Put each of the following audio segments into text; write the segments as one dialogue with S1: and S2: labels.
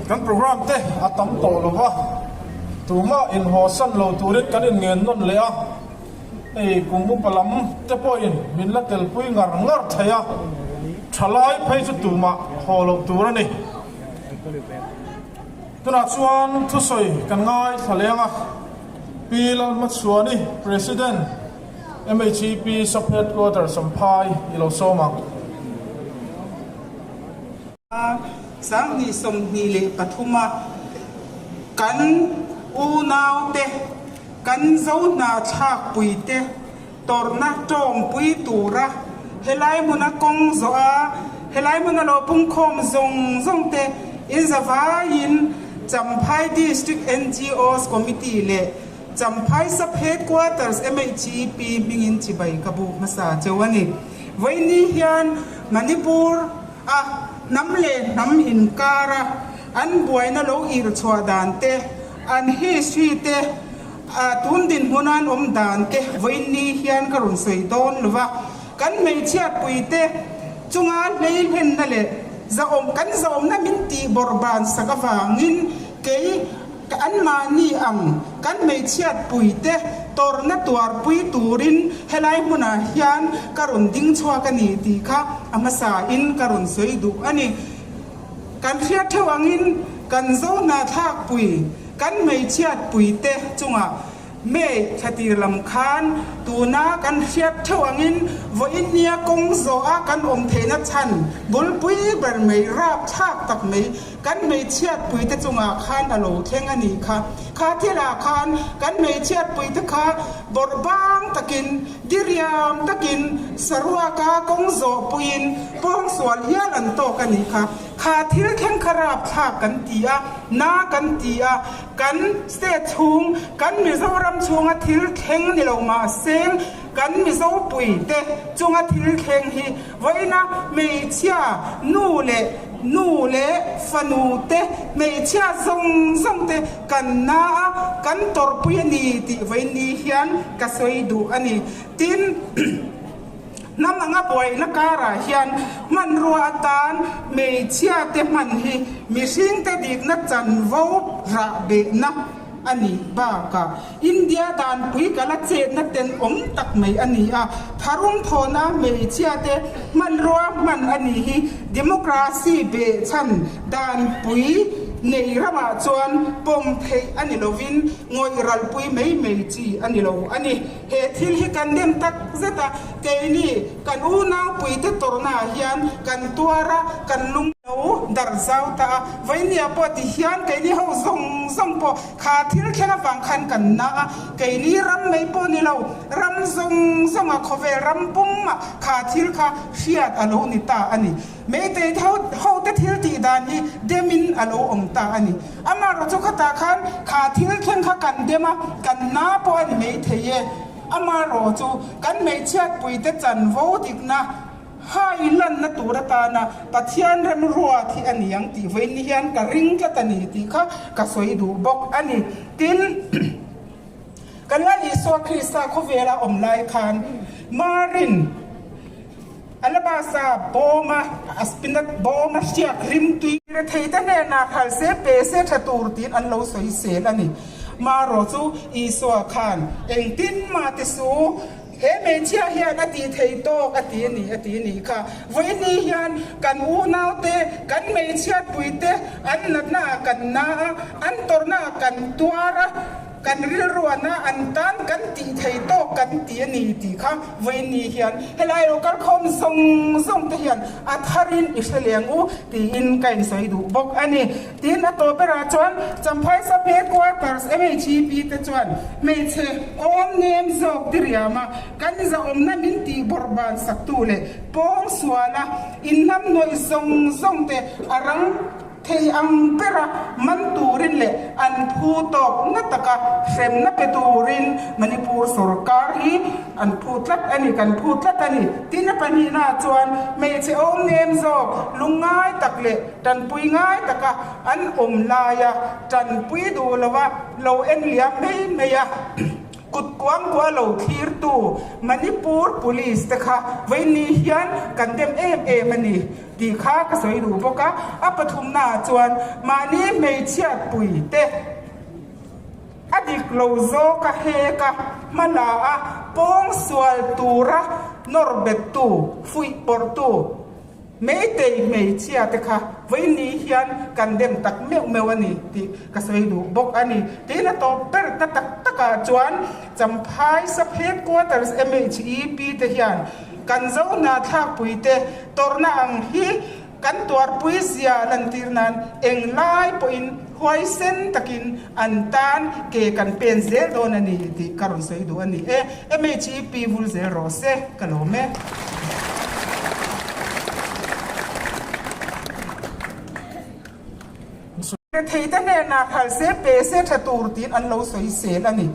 S1: Kan programme te a tam tawh lo va, tumah inhawsan lo turin kan inngen nawn leh a, hei kum upa lam te pawhin min la telpui ngar ngar thei a, thalai phei chu tumah haw loh tur a ni. Tunah chuan thusawi kan ngaithla leng a, Pi Lalhmachhuani, President, MHEP Sub-Headquarters Champhai i lo sawm ang.
S2: 2023 a kan unaute, kan zo hna thlakpuite tawrhna tawngpui tura helai hmuna kawng zawh a, helai hmuna lo pungkhawm zawng zawngte inzavaiin Champhai District NGOs Committee leh Champhai Sub Headquarters MHEP hmingin chibai ka buk hmasa cheu a ni. Vawiini hian Manipur a hnam leh hnam inkara an buaina lo irhchhuah dan te, an history te, tun dinhmuna an awm dan te vawiini hian ka rawn sawi dawn lo va. Kan hmeichhiatpui te chunga hleihlenna leh zahawm kan zahawmna min tih bawrhban sak avangin kei Anmahni ang kan hmeichhiatpuite tawrhna tuarpui turin helai hmunah hian ka rawn ding chhuak a ni tih kha a hmasain ka rawn sawi duh a ni. Kan hriat theuh angin kan zo hnahthlakpui kan hmeichhiatpuite chungah May thlatir lam khan tuna kan hriat theuh angin vawiin nia kawng zawha kan awm theihna chhan bulpui ber mai rapthlak tak mai kan hmeichhiatpuite chungah khan a lo thleng a nih kha. Kha thilah khan kan hmeichhiatpuite kha bawrh bang takin, diriam takin saruaka kawng zawhpuiin pawngsual hial an tawk a nih kha. Kha thil thleng kha rapthlak kan ti a, na kan ti a, Kan state chhung, kan Mizoram chhunga thil thleng ni lo mahse kan Mizopuite chunga thil thleng hi vawiina hmeichhia nu leh nu leh fanu te, hmeichhia zawng zawng te kan na a, kan tawrhpui a ni tih vawiin hian ka sawi duh a ni. Tin. Hnam anga buaina karah hian hmanrua atan hmeichhiate hman hi mihringte dikna chanvo rah behna a nih bakah India danpui kala chetna tenawm tak mai a ni a. Tharum thawhna hmeichhiate hmanrua hman a nih hi democracy behchhan danpui nei ramah chuan pawm theih a ni lovin ngawih ralpui mai mai chi a ni lo a ni. He thil hi kan dem tak zet a, keini kan unaupuite tawrhnaah hian kan tuar a, kan lung lo darh zau ta a, vawinia pawh ti hian keini ho zawng zawng pawh kha thil thleng avang khan kan na a, keini ram mai pawh ni lo, ram zawng zawnga khawvel ram pumah kha thil kha hriat a lo ni ta a ni. Meitei ho te thil tih dan hi demin a lo awm ta a ni. Amaherawh chu khatah khan kha thil thleng kha kan dem a, kan na pawh a ni maithei e. Amaherawh chu kan hmeichhiatpuite chanvo dikna hai lanna tur atana Pathian remruat hi a ni ang tih vawiin ni hian ka ring tlat a ni tih kha ka sawi duh bawk a ni. Tin, kan Lal Isua Krista khawvela awm lai khan Marin, Alabasa bawma a spinach bawma hriak rim tui. Retheite hnenah khal se pe se tha tur tiin an lo sawi sel a ni. Marawh chu Isua khan engtin mah ti su, he hmeichhia hian a tih thei tawk a ti a ni a ti a nih kha. Vawiini hian kan unaute, kan hmeichhiatpuite an natnaah kan na a, an tawrhnaah kan tuar a, Kan rilruana an tan kan tih thei tawk kan ti a ni tih kha vawiini hian helai lo kalkhawm zawng zawng te hian a tharin i hre leng u tiin ka insawi duh bawk a ni. Tin a tawh berah chuan Champhai Sub Headquarters MHEP te chuan hmeichhe awm nem zawk diriama kan zahawmna min tih bawrhban saktu leh pawngsuala inhnamhnawih zawng zawng te a rang Thei ang bera man turin leh an phu tawk na taka hremna pe turin Manipur sorkar hi an phu tlat a ni, kan phu tlat a ni. Tin a pahnihnaah chuan hmeichhe awm nem zawk lungngai tak leh tanpui ngai taka an awm laia tanpui duh lova lo en liam mai mai a. Kut kuangkuah lo thlirtu Manipur Police te kha vawiin hian kan dem em em a ni tih kha ka sawi duh bawk a. A pathumnaah chuan mahni hmeichhiatpui te a dik lo zawk a hek a, hmala a pawngsual tura nawr bettu, fuih pawrhtu, Meitei hmeichhia te kha vawiin hian kan dem tak meuh meuh a ni tih ka sawi duh bawk a ni. Tiin a tawp ber ta tak takah chuan Champhai Sub Headquarters MHEP te hian kan zo hna thlakpui te tawrhna ang hi kan tuarpui zia lantir nan englai pawhin huaisen takin an tan ke kan pen zel dawn a ni tih ka rawn sawi duh a ni e. MHEP vul zel rawh se ka lawm e. Retheite hnenah phal se pe se tha tur tiin an lo sawi sel a ni.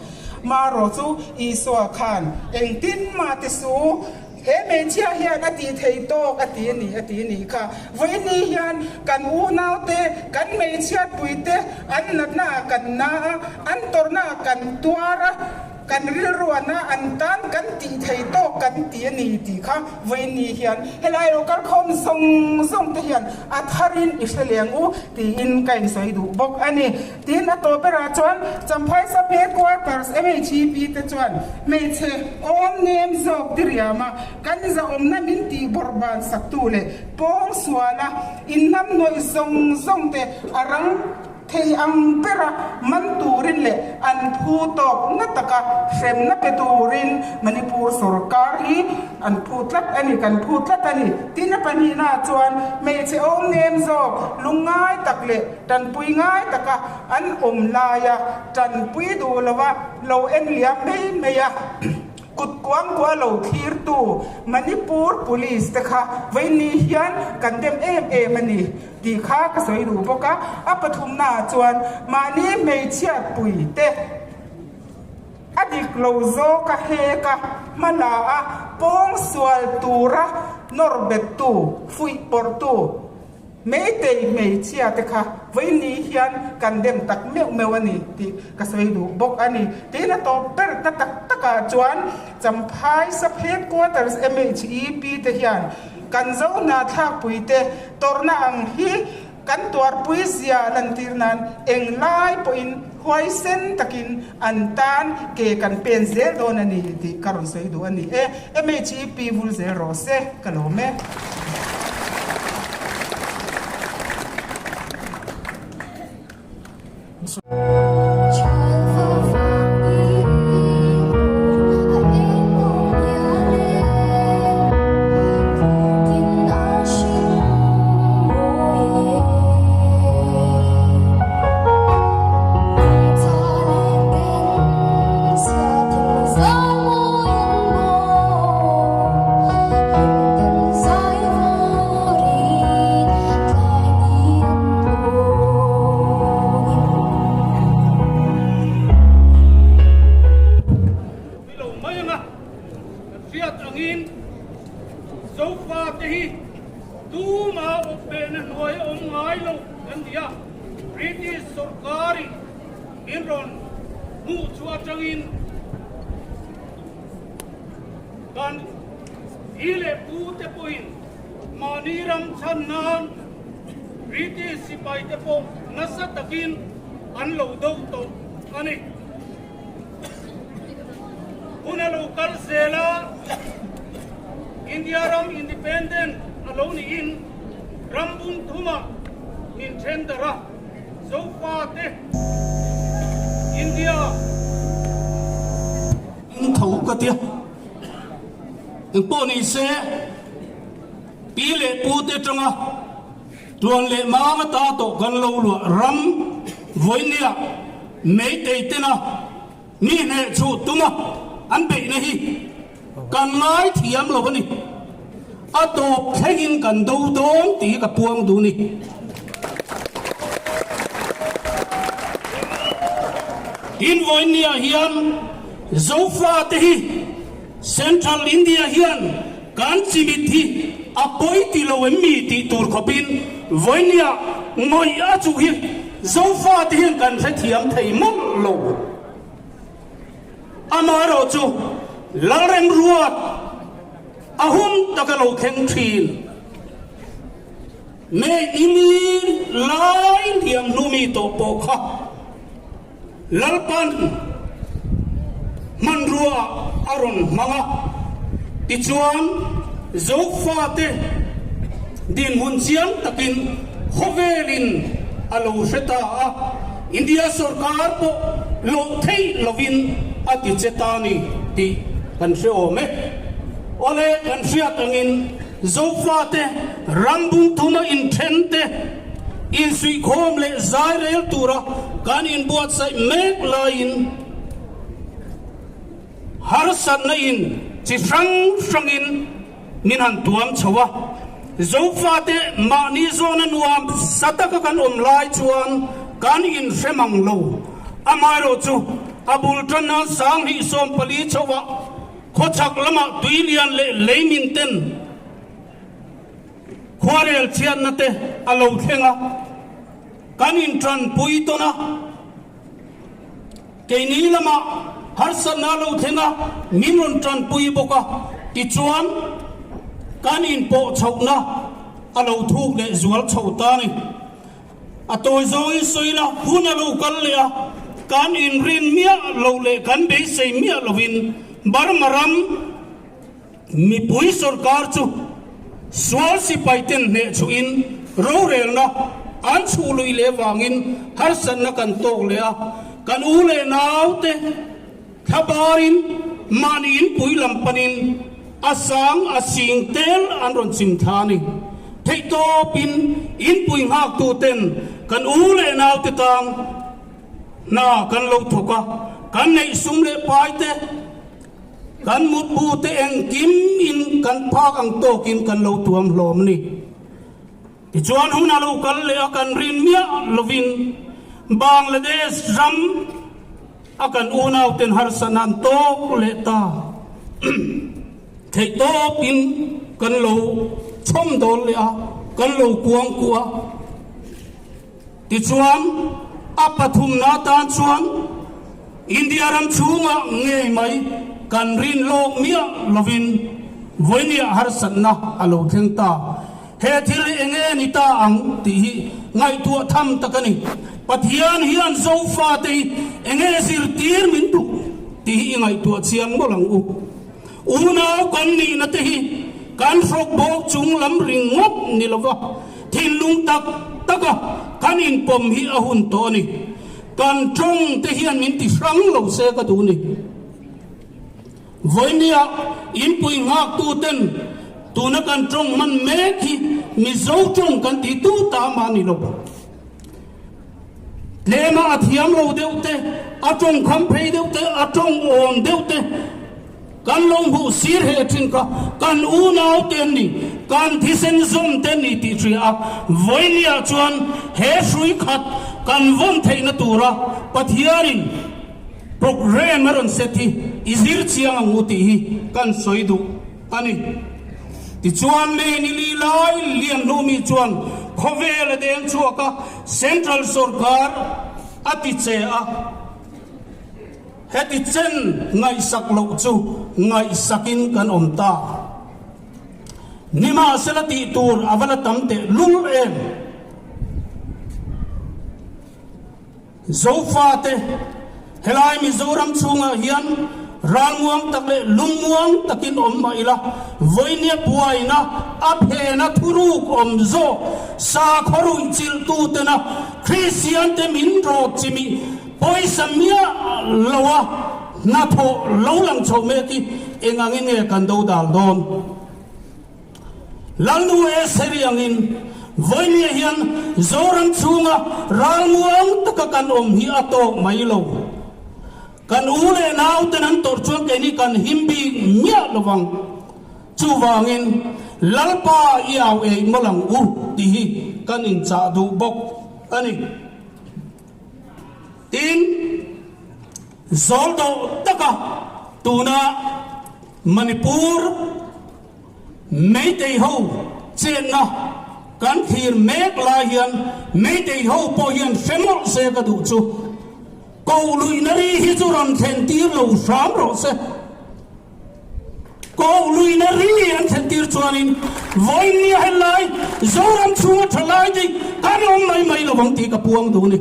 S2: Marawh chu Isua khan engtin mah ti su. He hmeichhia hian a tih thei tawk a ti a ni a ti a nih kha. Vawiini hian kan unaute, kan hmeichhiatpuite an natna ah kan na a, an tawrhna ah kan tuar a, kan rilruana an tan kan tih thei tawk kan ti a ni tih kha vawiini hian helai lo kalkhawm zawng zawng te hian a tharin i hre leng u tiin ka insawi duh bawk a ni. Tin, a tawh berah chuan Champhai Sub Headquarters MHEP te chuan hmeichhe awm nem zawk diriama kan zahawmna min tih bawrh ban saktu leh pawng suala inhnamhnawih zawng zawng te a rang thei ang bera man turin leh an phu tawk na taka hremna pe turin Manipur sorkar hi an phu tlat a ni, kan phu tlat a ni. Tin, a pahnihnaah chuan hmeichhe awm nem zawk lungngai tak leh Tanpui ngai taka an awm laia tanpui duh lova lo en liam mai mai a, kut kuangkuah lo thlirtu Manipur Police te kha vawiin hian kan dem em em a ni tih kha ka sawi duh bawk a. A pathumnaah chuan mahni hmeichhiatpui te a dik lo zawk a hek a, hmala a pawngsual tura nawr bettu, fuih pawrhtu, Meitei hmeichhia te kha vawiin hian kan dem tak meuh meuh a ni tih ka sawi duh bawk a ni. Tiin a tawp ber ta tak takah chuan Champhai Sub Headquarters MHEP te hian kan zo hna thlakpui te tawrhna ang hi kan tuarpui zia lantir nan englai pawhin huaisen takin an tan ke kan pen zel dawn a ni tih ka rawn sawi duh a ni e. MHEP vul zel rawh se ka lawm e.
S3: Lo mai anga kan hriat angin Zofate hi tuma awpbehna hnuai a awm ngai lo kan ni a, British sawrkarin min rawn hmuh chu atangin kan pi leh pu te pawhin mahni ram chhan nan British sipai te pawh nasa takin an lo do tawh a ni. Hun a lo kal zel a, India ram independent a lo niin ram bung thumah min then darh a, Zofate India.
S4: Eng tho ka tia, engpawh ni se pi leh pu te tanga Tuan leh mang ata tawh kan lo luah ram vawinia Meitei tena mi hneh chhuh tuma an beihna hi kan ngai thiam lo a ni. A tawp thlengin kan do dawn tih hi ka puang duh a ni. Tin vawinia hian Zofate hi Central India hian kan chimit hi a pawi ti lo em mi tih tur khawpin vawinia ngawih a chuh hi Zofate hian kan hrethiam thei mawlh lo. Amaherawhchu, Lalremruat a hun taka lo thleng thin. May i mi lai liam hnu mi tawh pawh kha Lalpan hmanrua a rawn hmang a, tichuan Zofate dinhmun chiang takin khawvelin a lo hre ta a, India sorkar pawh loh theih lovin a ti che ta ni tih kan hre awm e. Awle kan hriat angin Zofate ram bungthuma inthen te insuihkhawm leh zai rel tura kan inbuatsaih mek laiin harsatna in chi hrang hrangin min han tuam chho a. Zofate mahni zawna nuam sa taka kan awm lai chuan kan inhre mang lo. Amaherawhchu a bul tan nan 2014 chhoah Khawchhak lamah tui lian leh lei min ten khuarel chhiatna te a lo thleng a, kan intanpui tawn a, keini lamah harsatna a lo thleng a, min rawn tanpui bawk a, tichuan kan inpawh chhohna a lo thuk leh zual chho ta a ni. A tawi zawngin sawi la, hun a lo kal leh a, kan inrin miah lo leh kan beisei miah lovin Burma ram mipui sorkar chu sual sipai ten hneh chhuhin rorelna an chhuh luih leh vangin harsatna kan tawk leh a, kan u leh naute thlabarin mahni inpui lam panin A sang a sing tel an rawn chim thla a ni. Theihtawpin inpui nghaktu ten kan u leh naute tang hna kan lo thawk a, kan neih sum leh pai te, kan mutbu te engkim in kan phak ang tawkin kan lo tuam hlawm a ni. Tichuan hun a lo kal leh a kan rin miah lovin Bangladesh ram a kan unauten harsatna an tawk leh ta. Theihtawpin kan lo chhawm dawn leh a, kan lo kuang kuah a. Tichuan a pathumna atan chuan India ram chhungah ngei mai kan rin lawk miah lovin vawinia harsatna a lo thleng ta. He thil hi enge ni ta ang tih hi ngaihtuah tham tak a ni. Pathian hian Zofate hi enge zirtir min duh tih hi i ngaihtuah chiang mawlh ang u. Unau kan nihna te hi kan hrawk bawk chung lam ringawt ni lova thinlung tak taka kan inpawm hi a hun tawh a ni. Kan tawng te hian min ti hrang lo se ka duh ni. Vawinia inpui nghaktu ten tuna kan tawng hman mek hi Mizo tawng kan tih tu ta mah ni lo. Tlema a thiam lo deuh te, a tawng kham phei deuh te, a tawng awm deuh te kan lo hmuh sir he thin kha kan unau te an ni, kan thisen zawm te an ni tih hria a, vawinia chuan he hrui khat kan vawn theihna tura Pathianin Programme a rawn set hi i zir chiang ang u tih hi kan sawi duh a ni. Tichuan May ni li lai lian hlumi chuan khawvel a deng chhuak a, Central sorkar a ti che a, heti chen ngaihsak loh chu ngaihsakin kan awm ta. Nimahsela tih tur a va la tam teh lul em? Zofate, helai Mizoram chhungah hian ralmuang tak leh lungmuang takin awm mah ila, vawinia buaina a phena thuruk awm zawk sakhaw ruihchilhtutena Kristiante min rawt chimih pawisa miah loa hnathawh lo lang chho mek hi eng angin nge kan dodal dawn? Lalnu Estheri angin vawinia hian Zoram chhunga ralmuang taka kan awm hi a tawk mai lo. Kan u leh nauten an tawrh chuan keini kan him bik miah lo vang. Chuvangin Lalpa i au eih mawlh ang u tih hi kan inchah duh bawk a ni. Tin, zawl dawh taka tuna Manipur Meitei ho chenna kan thlir mek lai hian Meitei ho pawh hian hre mawlh se ka duh chu. Koh luihna ri hi chu rawn thlen tir lo hram rawh se. Koh luihna ri an thlen tir chuanin vawiin helai Zoram chhunga tha lai te kan awm mai mai lo ang tih ka puang duh a ni.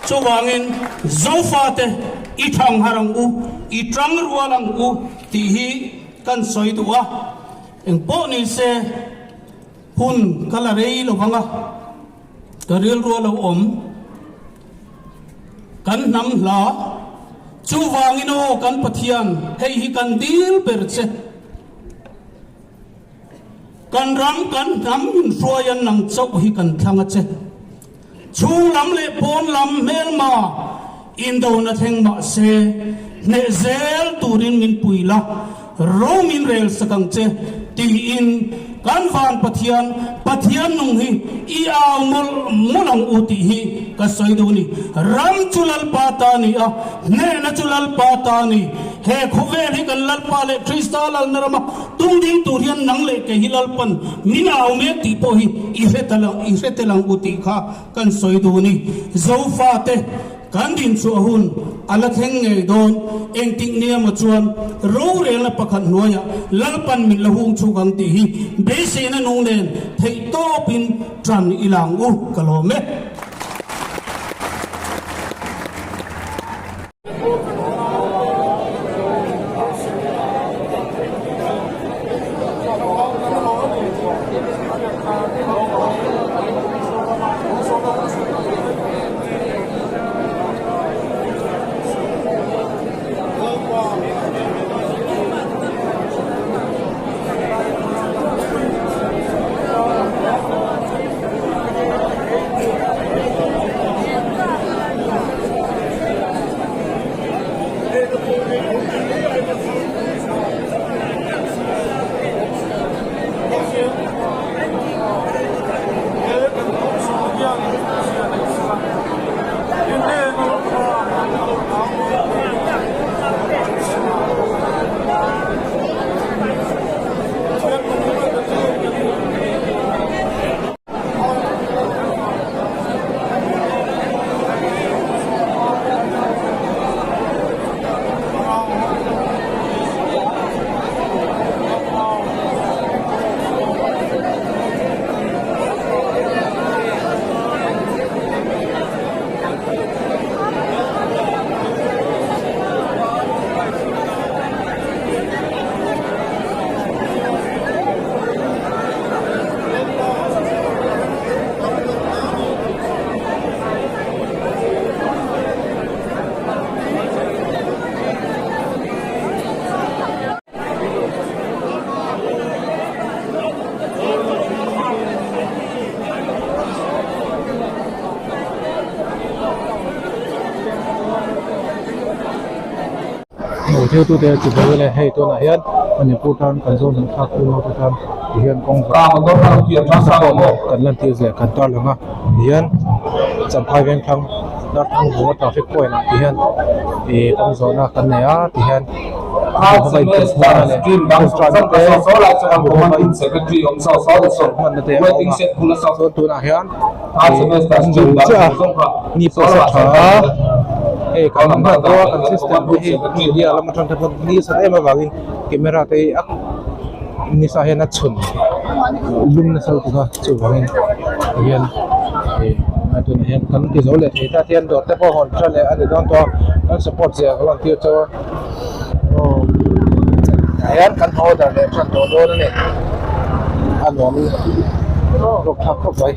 S4: Chuvangin Zofate i thang har ang u, i tang rual ang u tih hi kan sawi duh a. Engpawh ni se hun ka la rei lo vang a. Ka rilru a lo awm. Kan hnam hla. Chuvangin aw kan Pathian, hei hi kan dil ber che. Kan ram, kan hnam min hruai a nang chauh hi kan thlang a che. Chhung lam leh pawn lam hmelma indona thleng mah se, hneh zel turin min pui la. Ro min rel sak ang che, tiin kan van Pathian, Pathian nung hi i au mawlh mawlh ang u tih hi ka sawi duh a ni. Ram chu Lalpa ta a ni a, hnehna chu Lalpa ta a ni. He khawvel hi kan Lalpa leh Krista lalna rama tung ding tur hian nang leh kei hi Lalpan min au mek tih pawh hi i hre tel ang, i hre tel ang u tih kha kan sawi duh a ni. Zofate. Kan dinchhuah hun a la thleng ngei dawn. Engtik nia maw chuan rorelna pakhat hnuaiah Lalpan min la hung chhuk ang tih hi beiseina nung nen theih tawpin ṭan i lang u ka lawm e.
S5: Hmuhtute chu bo le hei tunah hian Manipur tan kan zo hmuh thlak tu naute tan ti hian kawng vah kan lan tir zia kan tar lang a ti hian Champhai Vengthlang Darthlang vunga traffic point ah ti hian ih kawng zawhna kan nei a ti hian tunah hian chiah a ni pawh a tha a hei kan hman dawn a kan system te hi media lam atang te pawn ni sa em avangin camera te hi a nisa hian a chhun lum nasa lutuk a chuvangin tihian ih tunah hian kan ti zo leh thei ta tihian dawr te pawh hawn tha leh a ni dawn tawh a kan support zia ka lan tir chauh a. Aw tah hian kan order leh tan tawh dawn a ni a nuam hlawk thlak khawp mai.